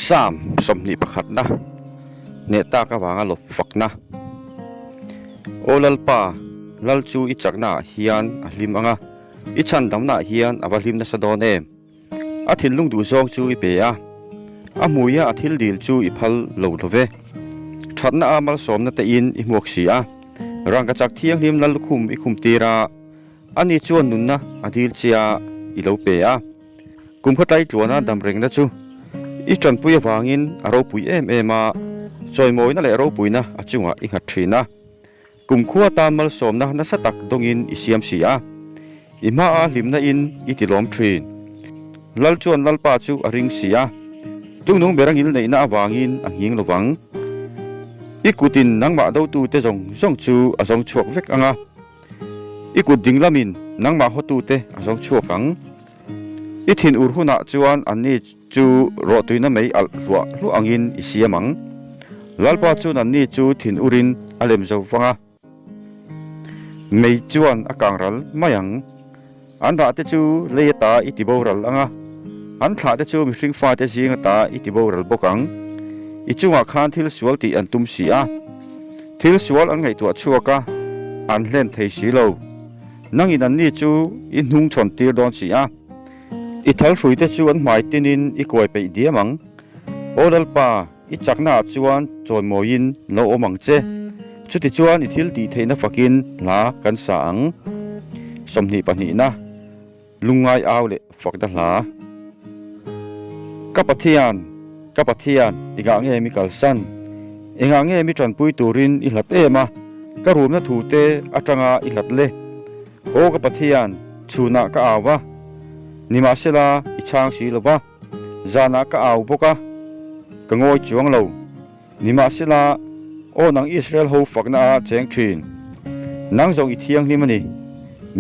Psalm 21na hneh tak avanga lawp fakna. Aw Lalpa, Lal chu i chaknaah hian a hlim ang a, i chhandamnaah hian a va hlim nasa dawn em? A thinlung duhzawng chu i pe a, a hmuia a thil dil chu i phal lo lo ve. Thatna a malsawmna tein i hmuak si a, rangkachak thianghlim Lallukhum i khum tir a, ani chuan nunna a dil che a, i lo pe a. Kum khawtlai tluana dam rengna chu i tanpui avangin a ropui em em a, chawimawina leh ropuina a chungah i nghat thin a. Kum khua tan malsawmna nasa tak dawngin i siam si a, i hmaa hlimna in i ti lawm thin. Lal chuan Lalpa chu a ring si a, chungnung ber a ngil neihna avangin a nghing lovang. I kutin nangmah dotute zawng zawng chu a zawng chhuak vek ang a, i kut ding lamin nangmah hawtute a zawng chhuak ang. I thin ur hunah chuan anni chu rawhtuina mei alh hluah hluah angin i siam ang. Lalpa chuan anni chu thin urin a lem zo vang a, mei chuan a kang ral mai ang. An rahte chu lei ata i ti boral ang a, an thlahte chu mihring fate zing ata i ti boral bawk ang. I chungah khan thil sual tih an tum si a, thil sual an ngaihtuah chhuak a, an hlen thei si lo. Nangin anni chu i hnung chhawn tir dawn si a, i thal hruite chu an hmai tinin i kuai peih diam ang. Aw Lalpa, i chaknaah chuan chawimawiin lo awm ang che, chutichuan i thil tih theihna fakin hla kan sa ang. 22 na, Lungngai au leh fakna hla. Ka Pathian, ka Pathian, engah nge mi kalsan? Engah nge mi tanpui turin i hlat em a, ka rumna thute atanga i hlat le? Aw ka Pathian, chhunah ka au va, nimahsela i chhang si lo va, zanah ka au bawk a, ka ngawi chuang lo. Nimahsela, aw nang Israel ho fakna a cheng thin. Nang zawng i thianghlim a ni.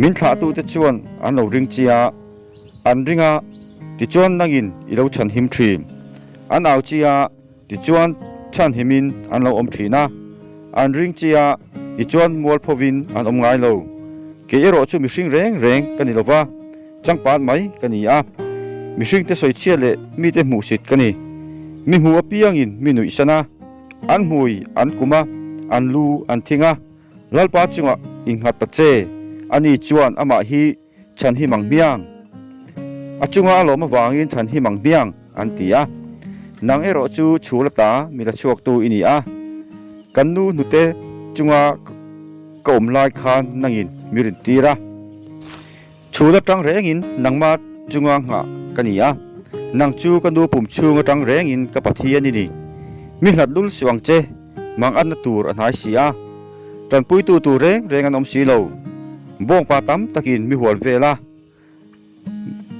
Min thlahtute chuan an lo ring chi a, an ring a, tichuan nangin i lo chhanhim thin. An au chi a, tichuan chhanhimin an lo awm thin a, an ring chi a, tichuan mualphovin an awm ngai lo. Kei erawh chu mihring reng reng ka ni lo va. Changpat mai ka ni a, mihringte sawichhia leh mite hmuhsit ka ni. Mi hmu apiangin mi nuihsan a, an hmui an kum a, an lu an thing a, Lalpa chungah innghat ta che, ani chuan amah hi chhanhim ang hmiang. A chunga a lawm avangin chhanhim ang hmiang, an ti a. Nang erawh chu chhul ata mi la chhuaktu i ni a, kan nu hnute chunga ka awm lai khan nangin mi rintir a. Chhun atang rengin nangmah chunga nghah ka ni a, nang chu ka nu pum chhung atang rengin ka Pathian i ni. Mi hlat lul suh ang che, mang atna tur a hnai si a, tanpuitu tur reng reng an awm si lo. Bawngpa tam takin mi hual vel a,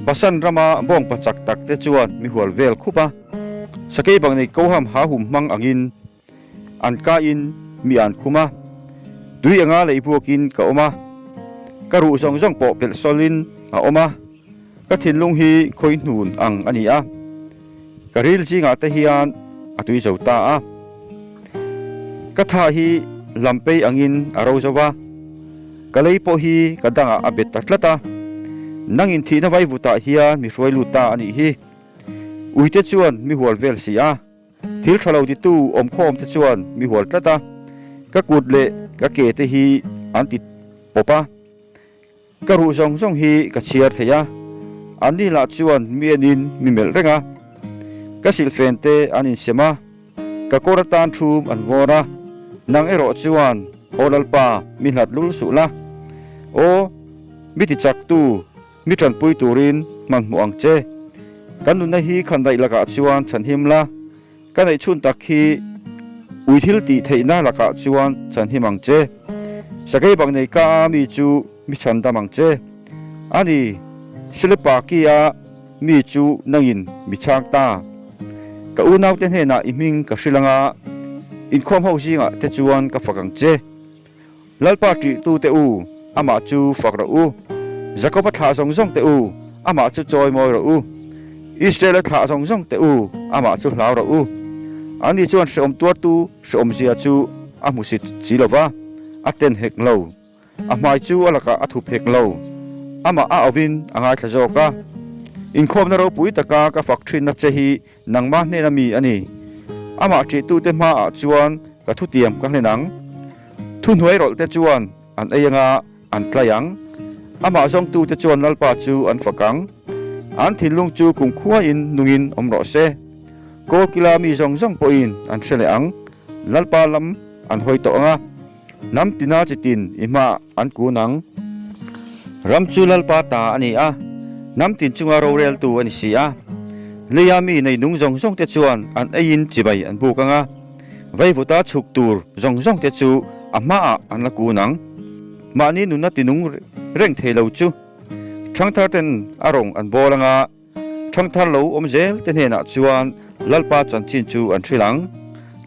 Basan rama bawngpa chak tak te chuan mi hual vel khup a, sakei bang nei koham ha hum hmang angin An kain mi an khum a, tui anga lei buakin ka awm a, ka ruh zawng zawng pawh pelh sawlin a awm a, ka thinlung hi khawi hnun ang a ni a, ka ril zingah te hian a tui zo ta a, ka tha hi lampei angin a ro zo va, ka lei pawh hi ka dangah a bet ta tlat a, nangin thihna vaivutah hian mi hruai lut ta a nih hi, uite chuan mi hual vel si a. Thil tha lo titu awmkhawm te chuan mi hual tlat a, ka kut leh ka ke te hi an ti pawp a, ka ruh zawng zawng hi ka chhiar thei a, anni lah chuan mi enin mi melh reng a, ka silhfen te an insem a, ka kawr atan thum an vawr a, nang erawh chuan Aw Lalpa mi hlat lul suh la, Aw mi tichaktu Mi tanpui turin hmanhmawh ang che. Kan nunna hi khandaih lakah chuan chhanhim la, ka neih chhun tak hi ui thil tih theihna lakah chuan chhanhim ang che. Sakei bang nei ka a mi chu mi chhandam ang che. A ni, Selepa ki a mi chu nangin mi chhang ta. Ka unaute hnenah i hming ka hrilh anga, inkhawm ho zingah te chuan ka fak ang che. Lalpa ṭihtute u, amah chu fak rawh u. Jakoba thlah zawng zawng te u, amah chu chawi mawi rawh u. Israela thlah zawng zawng te u, amah chu hlau rawh u. Ani chuan hreawm tuartu hreawmzia chu a hmu si si lo va, a ten hek lo. A hmai chu a lakah a thup hek lo, amah a auvin a ngaithla zawk a. Inkhawmna ropui taka ka fak thinna che hi nangmah hnena mi a ni. Amah ṭihtute hmaah chuan ka thutiam ka hlen ang. Thuhnuai rawlhte chuan an ei anga an tlai ang. Amah zawngtute chuan Lalpa chu an fak ang. An thinlung chu kumkhuain nungin awm rawh se. Kawlkila mi zawng zawng pawhin an hre leh ang. Lalpa lam an hawi tawh ang a. Hnam tina chitin i hmaah an kun ang. Ram chu Lalpa ta a ni a, hnam tin chunga roreltu a ni si a. Leia mi nei nung zawng zawngte chuan an eiin chibai an buk ang a, veivuta chhuk tur zawng zawngte chu a hmaah an la kun ang. Mahni nunna tinung reng thei lo chu ṭhangtharten a rawng an bawl ang a, Ṭhangthar lo awm zel te hnenah chuan Lalpa chanchin chu an hrilh ang.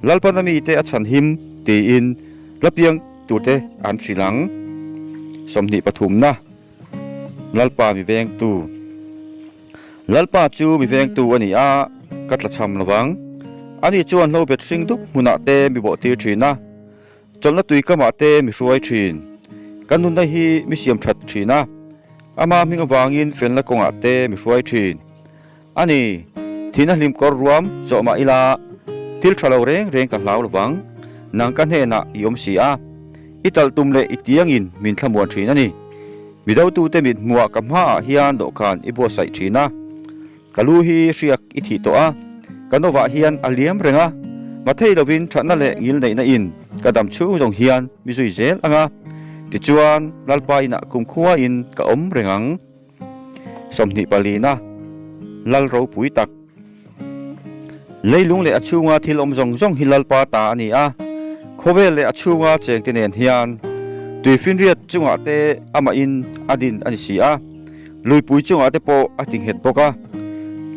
Lalpana mite a chhan him tiin la piang turte an hrilh ang. 23 na Lalpa mi vengtu Lalpa chu mi vengtu a ni a, ka tlachham lo vang. Ani chuan hlobet hring dup hmunah te mi bawhtir ṭhin a. Chawlhna tui kamah te mi hruai thin. Kan nunna hi mi siam that thin a, ama hming avangin felna kawngah te mi hruai thin. A ni, thihna hlim kawr ruam zawh mah ila, thil tha lo reng reng ka hlau lovang, nang ka hnenah i awm si a, i talh tum leh i tiangin min thlamuan thin a ni. Mi dotute mit hmuah ka hmaah hian dawhkan i buatsaih thin a. Ka lu hi hriak i thih tawh a, ka novah hian a liam reng a, mathei lovin thatna leh ngilneihna in ka dam chhung zawng hian mi zui zel ang a, tichuan Lalpa inah kumkhua in ka awm reng ang. 20 palina, Lal ropui tak. Leilung leh a chhunga thil awm zawng zawng hi Lalpa ta a ni a, khawvel leh a chhunga chengte nen hian tuifinriat chungah te amahin a din a ni si a. Luipui chungah te pawh a ti nghet bawk a.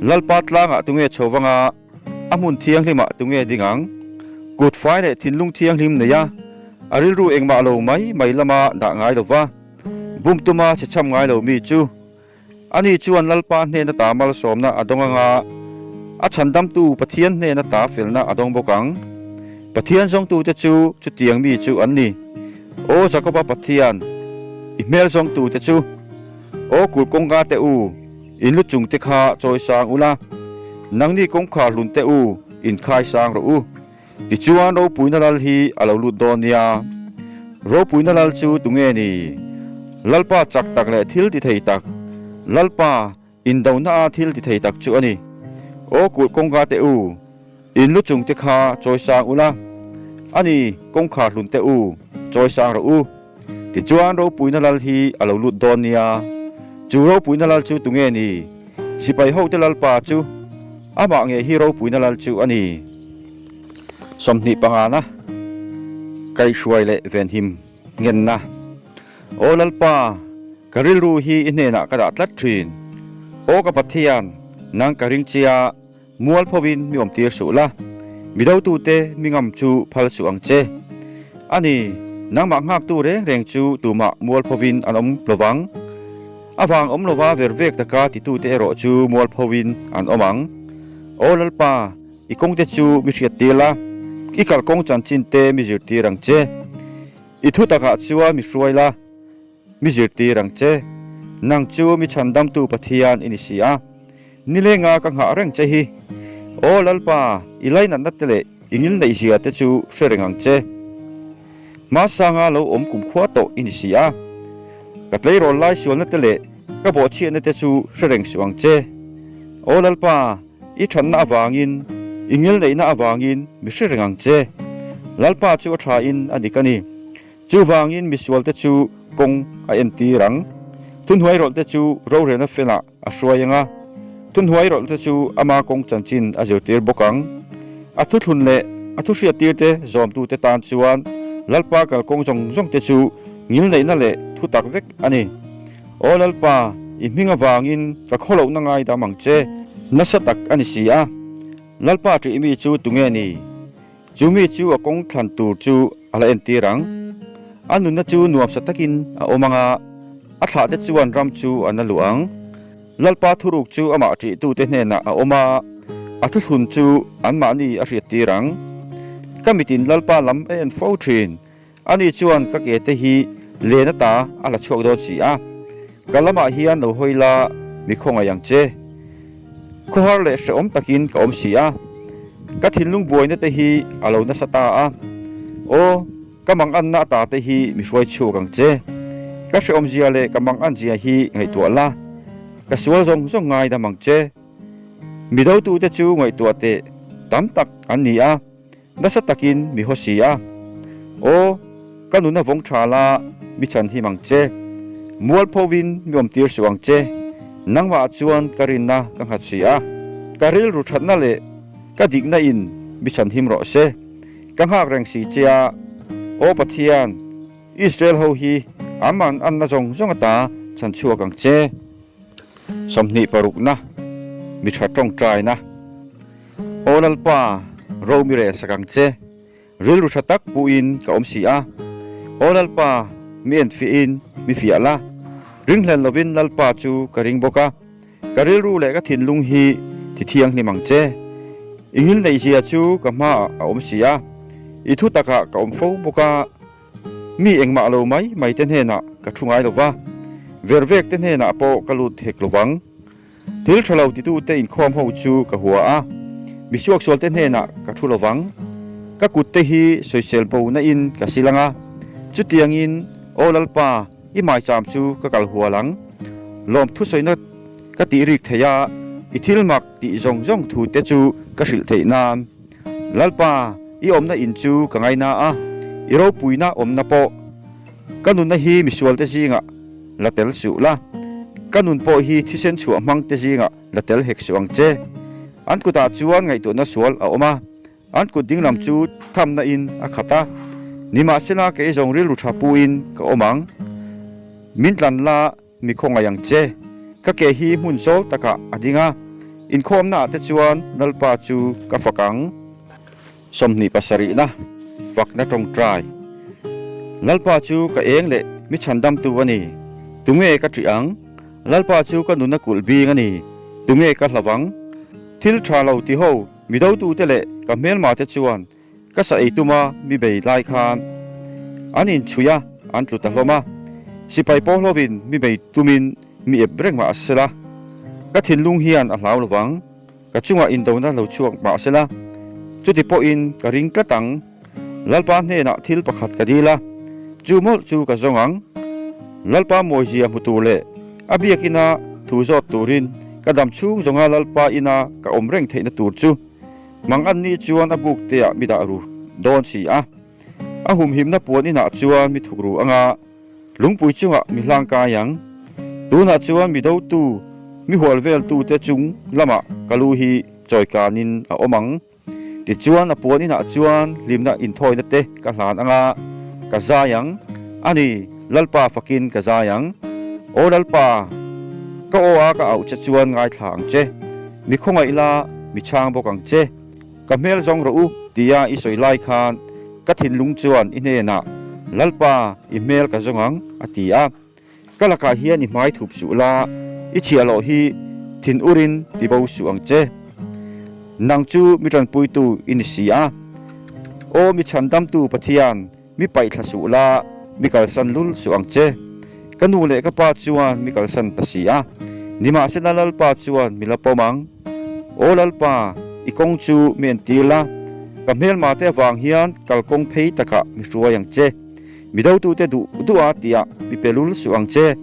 Lalpa tlangah tunge chho vanga a hmun thianghlimah tunge ding ang? Kut fai leh thinlung thianghlim nei a, a rilru engmah lo mai mai lama dah ngai lo va, bum tuma chhe chham ngai lo mi chu. Ani chuan Lalpa hnena ta malsawmna a dawng anga a chhandamtu Pathian hnena ta felna a dawng bawk ang. Pathian zawngtute chu chutiang mi chu an ni. Aw Jakoba Pathian, i hmel zawngtute chu, Aw kulh kawngka te u, in lu chung te kha chawi sang ula, nangni kawngkhar hlun te u, in khai sang rawh u. Tichuan ropuina lal hi a lo lut dawn nia. Ropuina lal chu tunge ni? Lalpa chak tak leh thil ti thei tak, Lalpa, Indona a thil ti thei tak chu a ni. Aw kulh kawngka te u, in lu chung te kha chawi sang ula, a ni kawngkhar hlun te u, chawi sang rawh u. Tichuan ropuina lal hi a lo lut dawn nia. Chu ropuina lal chu tunge ni? Sipai hote lalpa chu amah nge hi ropuina lal chu a ni. 20 pangana kaihhruai leh venhim ngenna. Aw Lalpa, ka rilru hi i hnenah ka dah tlat thin. Aw ka Pathian, nang ka ring chia, mual phovin mi awmtir suh la, mi dotute mi ngam chu phal suh ang che. A ni, nangmah nghaktu reng reng chu tumah mual phovin an awm lo vang. A vang awm lova vervek taka titute erawh chu mual phovin an awm ang. Aw Lalpa, i kawngte chu mi hriattir la, i kalkawng chanchinte mi zirtir ang che. I thu takah chuan mi hruai la, mi zirtir ang che. Nang chu mi chhandamtu Pathian i ni si a, nilenga ka nghah reng che hi. Aw Lalpa, i lainatna te leh i ngilneihzia te chu hre reng ang che. Hmasanga lo awm kumkhua tawh i ni si a, ka tleirawl lai sualna te leh ka bawhchhiatna te chu hre reng suh ang che. Aw Lalpa, I thatna avangin, i ngilneihna avangin mi hre reng ang che. Lalpa chu a thain a dik a ni. Chuvangin misualte chu kawng a entir ang. Thunhnuairawlhte chu rorelna felah a hruai ang a, thunhnuairawlhte chu ama kawng chanchin a zirtir bawk ang. A thuthlun leh a thuhriattirte zawmtute tan chuan Lalpa kalkawng zawng zawngte chu ngilneihna leh thutak vek a ni. Aw Lalpa, i hming avangin ka khawlohna ngaidam ang che. Nasa tak a ni si a. Lalpa ṭih mi chu tunge ni? Chu mi chu a kawng thlan tur chu a la entir ang. A nunna chu nuamsa takin a awm ang a, a thlahte chuan ram chu an la luh ang. Lalpa thuruk chu amah ṭihtute hnenah a awm a, a thuthlun chu anmahni a hriattir ang. Ka mitin Lalpa lam a en fo ṭhin. Ani chuan ka ke te hi len ata a la chhuak dawn si a, ka lamah hian lo hawi la, mi khawngaih ang che. Khawhar leh hrehawm takin ka awm si a, ka thinlung buaina te hi a lo nasa ta a. Aw, ka manganna ata te hi mi hruai chhuak ang che. Ka hrehawmzia leh ka manganzia hi ngaihtuah la, ka sual zawng zawng ngaidam ang che. Mi dotute chu ngaihtuah teh tam tak an ni a. Nasa takin mi haw si a. Aw, ka nuna vawng tha la, mi chhan him ang che. Mualphovin mi awmtir suh ang che. Nangmah chuan ka rinna ka nghat si a. Ka rilru thatna leh ka dikna in mi chhan him rawh se. Ka nghak reng si che a. Aw Pathian, Israel ho hi an man anna zawng zawng ata chhan chhuak ang che. 26 na, mi tha tawngtaina. Aw Lalpa, ro mi rel sak ang che, rilru tha tak puhin ka awm si a. Aw Lalpa, mi enfiahin mi fiah la, ringhlen lovin Lalpa chu ka ring bawk a. Ka rilru leh ka thinlung hi ti thianghlim ang che. I ngilneihzia chu ka hmaah a awm si a, i thu takah ka awm fo bawk a. Mi engmah lo mai mai te hnenah ka thu ngai lo va, vervek te hnenah pawh ka lut hek lo vang. Thil tha lo titute inkhawm ho chu ka hua a, mi suaksualte hnenah ka thu lo vang. Ka kutte hi sawisel bona in ka sil ang a, chutiangin, Aw Lalpa, i maicham chu ka kal hual ang. Lawm thusawina ka tih rik thei a, i thil mak tih zawng zawng thute chu ka hrilh theih nan. Lalpa, i awmna in chu ka ngaina a, i ropuina awmna pawh. Ka nunna hi misualte zingah la tel suh la, ka nun pawh hi thisen chhuah hmangte zingah la tel hek suh ang che. An kutah chuan ngaihtuahna sual a awm a, an kut dinglam chu thamna in a khat a. Nimahsela kei zawng rilru tha puin ka awm ang. Min tlan la. Mi khawngaih ang che. Ka ke hi hmun zawl takah a ding a, inkhawmnaah te chuan Lalpa chu ka fak ang. 27 na fakna tawngtai. Lalpa chu ka eng leh mi chhandamtu a ni, tunge ka ṭih ang? Lalpa chu ka nuna kulh bing a ni, tunge ka hlauh ang? Thil ṭha lo tiho mi dotute leh ka hmelmate chuan Ka sa ei tuma mi bei lai khan an inchhui a, an tlu ta hlawm a. Sipai pawh hlovin mi bei tumin mi ep reng mah sela, ka thinlung hian a hlau lovang, ka chungah indona lo chhuak mah sela, chuti pawhin ka ring tlat ang. Lalpa hnenah thil pakhat ka dil a, chu mawlh chu ka zawng ang. Lalpa mawizia hmu tur leh a biakina thu zawt turin ka dam chhung zawnga Lalpa ina ka awm reng theihna tur chu. Mang an nih chuan a buk te ah mi dah ru dawn si a, a humhimna puan inah chuan mi thuk ru anga lungpui chungah mi hlang kai ang. Tunah chuan mi dotu, mi hual veltu te chung lamah ka lu hi chawi kanin a awm ang. Tichuan a puan inah chuan hlimna inthawina te ka hlan anga ka zai ang. A ni, Lalpa fakin ka zai ang. Aw Lalpa, ka aw a ka auh che chuan ngaithla ang che. Mi khawngaih la, mi chhang bawk ang che. Ka hmel zawng rawh u, tia i sawi lai khan ka thinlung chuan i hnenah, Lalpa, i hmel ka zawng ang, a ti a. Ka lakah hian i hmai thup suh la, i chhiahhlawh hi thin urin ti bo suh ang che. Nang chu mi tanpuitu i ni si a. Aw mi chhandamtu Pathian, Mi paih thla suh la, mi kalsan lul suh ang che. Ka nu leh ka pa chuan mi kalsan ta si a, nimahsela Lalpa chuan mi la pawm ang. Aw Lalpa, i kawng chu mi entir la, ka hmelmate avang hian kalkawng phei takah mi hruai ang che. Mi dotute duh duh a tiah mi pe lul suh ang che.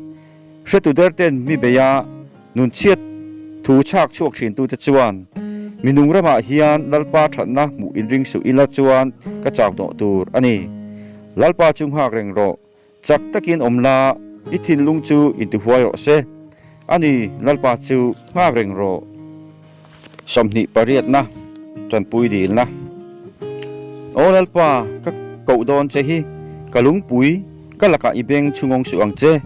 Hretu derten mi bei a, nun chhiat thu chhak chhuak thintute chuan, Mi nung ramah hian Lalpa thatna hmuh inring suh ila chuan ka chau tawh tur a ni. Lalpa chu nghak reng rawh, chak takin awm la, i thinlung chu intihuai rawh se. A ni, Lalpa chu nghak reng rawh. 28 na, Tanpui dilna. Aw Lalpa, ka koh dawn che hi, ka lungpui, ka lakah i beng chhungawng suh ang che.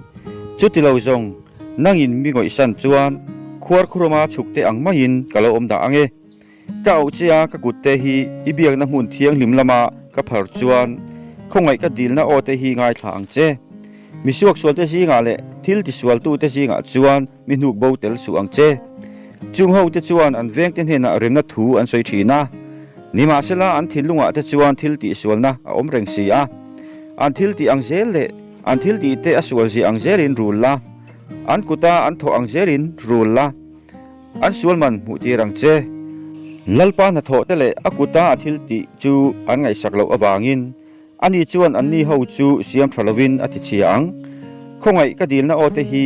Chuti lo zawng, nangin mi ngawihsan chuan khuarkhurama chhukte ang maiin ka lo awm dah ang e. Ka auh che a, ka kutte hi i biakna hmun thianghlim lama ka phar chuan khawngaih ka dilna aw te hi ngaithla ang che. Mi suaksualte zingah leh thil tisualtute zingah chuan mi hnuk bo tel suh ang che. Chung hote chuan an vengte hnenah remna thu an sawi thin a, nimahsela an thinlungah te chuan thil tihsualna a awm reng si a. An thil tih ang zel leh an thil tihte a sual zia ang zelin rul la, an kuta an thawh ang zelin rul la. An sual man hmuhtir ang che. Lalpa hnathawhte leh a kuta a thil tih chu an ngaihsak loh avangin ani chuan anni ho chu siam tha lovin a ti chhia ang. Khawngaih ka dilna aw te hi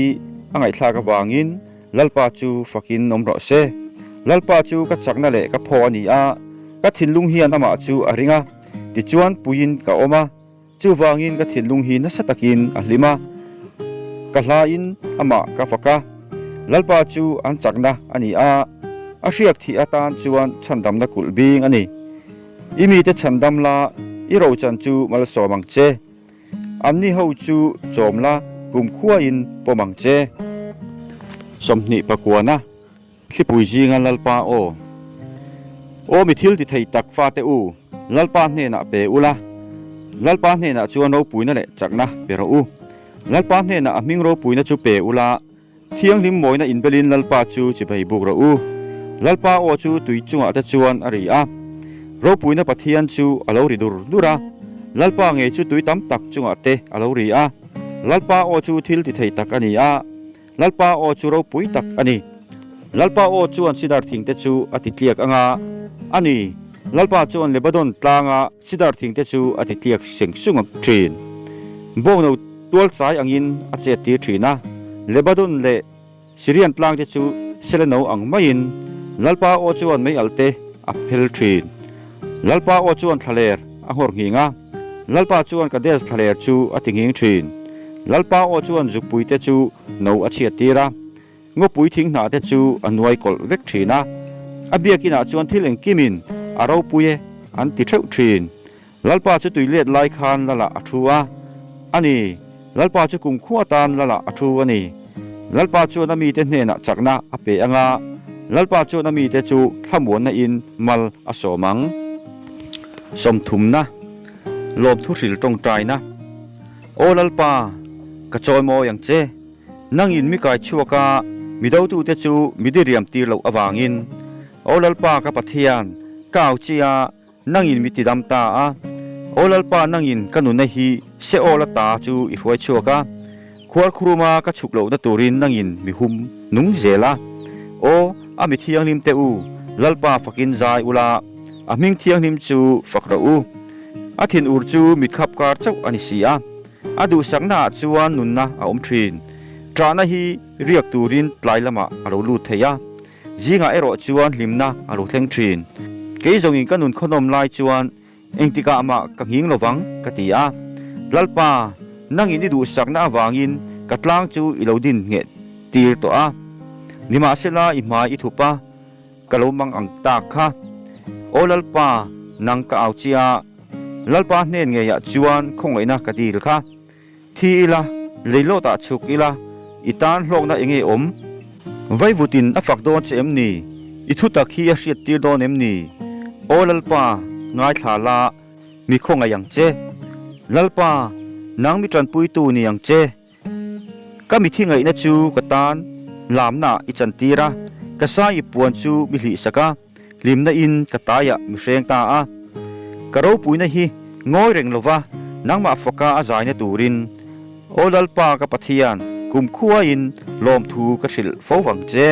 a ngaihthlak avangin Lalpa chu fakin awm rawh se. Lalpa chu ka chakna leh ka phaw a ni a, ka thinlung hian amah chu a ring a, tichuan puiin ka awm a. Chuvangin ka thinlung hi nasa takin a hlim a, ka hlain amah ka fak a. Lalpa chu an chakna a ni a, a hriak thih atan chuan chhandamna kulh bing a ni. I mite chhandam la, i rochan chu malsawm ang che. Anni ho chu chawm la, kumkhuain pawm ang che. 20 pakuana. Thlipui zinga Lalpa aw. Aw mi thil ti thei tak fate u, Lalpa hnenah pe ula, Lalpa hnenah chuan ropuina leh chakna pe rawh u. Lalpa hnenah a hming ropuina chu pe ula, thianghlim mawina inbelin Lalpa chu chibei buk rawh u. Lalpa aw chu tui chungah te chuan a ri a, ropuina Pathian chu a lo ri dur dur a, Lalpa ngei chu tui tam tak chungah te a lo ri a, Lalpa aw chu thil ti thei tak a ni a, Lalpa aw chu ropui tak a ni. Lalpa aw chuan sidar thingte chu a ti tliak ang a, a ni, Lalpa chuan Lebadon tlanga sidar thingte chu a ti tliak seng sung thin. Bawngno tual chai angin a chet tir thin a, Lebadon leh Sirian tlangte chu seleno ang maiin Lalpa aw chuan mei alte a phel thin. Lalpa aw chuan thlaler a nghawr nghing a, Lalpa chuan Kadesh thlaler chu a ti nghing thin. Lalpa aw chuan zukpuite chu no a chhiat tir a, ngawpui thing hnah te chu a nuai kawlh vek thin a. A biakinah chuan thil engkimin a ropui e an ti theuh thin. Lalpa chu tui let lai khan Lalah a thu a, a ni, Lalpa chu kumkhua tan Lalah a thu a ni. Lalpa chuan a mite hnenah chakna a pe ang a, Lalpa chuan a mite chu thlamuanna in mal a sawm ang. Sawmthumna, Lawmthu hril tawngtaina. Aw Lalpa, ka chawimawi ang che. Nangin mi kai chhuak a, mi dotute chu mi diriam tir loh avangin. Aw Lalpa ka Pathian, ka au chi a, nangin mi tidam ta a. Aw Lalpa nangin ka nunna hi Seol ata chu i hruai chhuak a, khuarkhuruma ka chhuk lohna turin nangin mi hum nung zel a. Aw, a mi thianghlim te u, Lalpa fakin zai ula, a hming thianghlim chu fak rawh u. A thinur chu mitkhap kar chauh a ni si a, a duhsaknaah chuan nunna a awm thin. Ṭahna hi riak turin tlai lamah a lo lut thei a, zingah erawh chuan hlimna a lo thleng thin. Kei zawngin ka nun khawnawm lai chuan Engtikah mah ka nghing lovang, ka ti a. Lalpa, nangin i duhsakna avangin ka tlang chu i lo din ngheh tir tawh a. Nimahsela i hmai i thup a, ka lo mang ang tak kha. Aw Lalpa, nang ka au che a, Lalpa hnen ngeiah chuan khawngaihna ka dil kha. Thi ila, leilawtah chhuk ila, i tan hlawkna enge awm? Vaivutin a fak dawn che em ni? I thutak hi a hriattir dawn em ni? Aw Lalpa, ngaithla la, mi khawngaih ang che. Lalpa, nang mi tanpuitu ni ang che. Ka mi thingaihna chu ka tan lamnaah i chantir a, ka sai i puan chu mi hlihsak a. Hlimna in ka taiah mi hreng ta a, ka ropuina hi ngawi reng lova nangmah faka a zaina turin, Aw Lalpa ka Pathian, kumkhuain lawmthu ka hrilh fo vang che.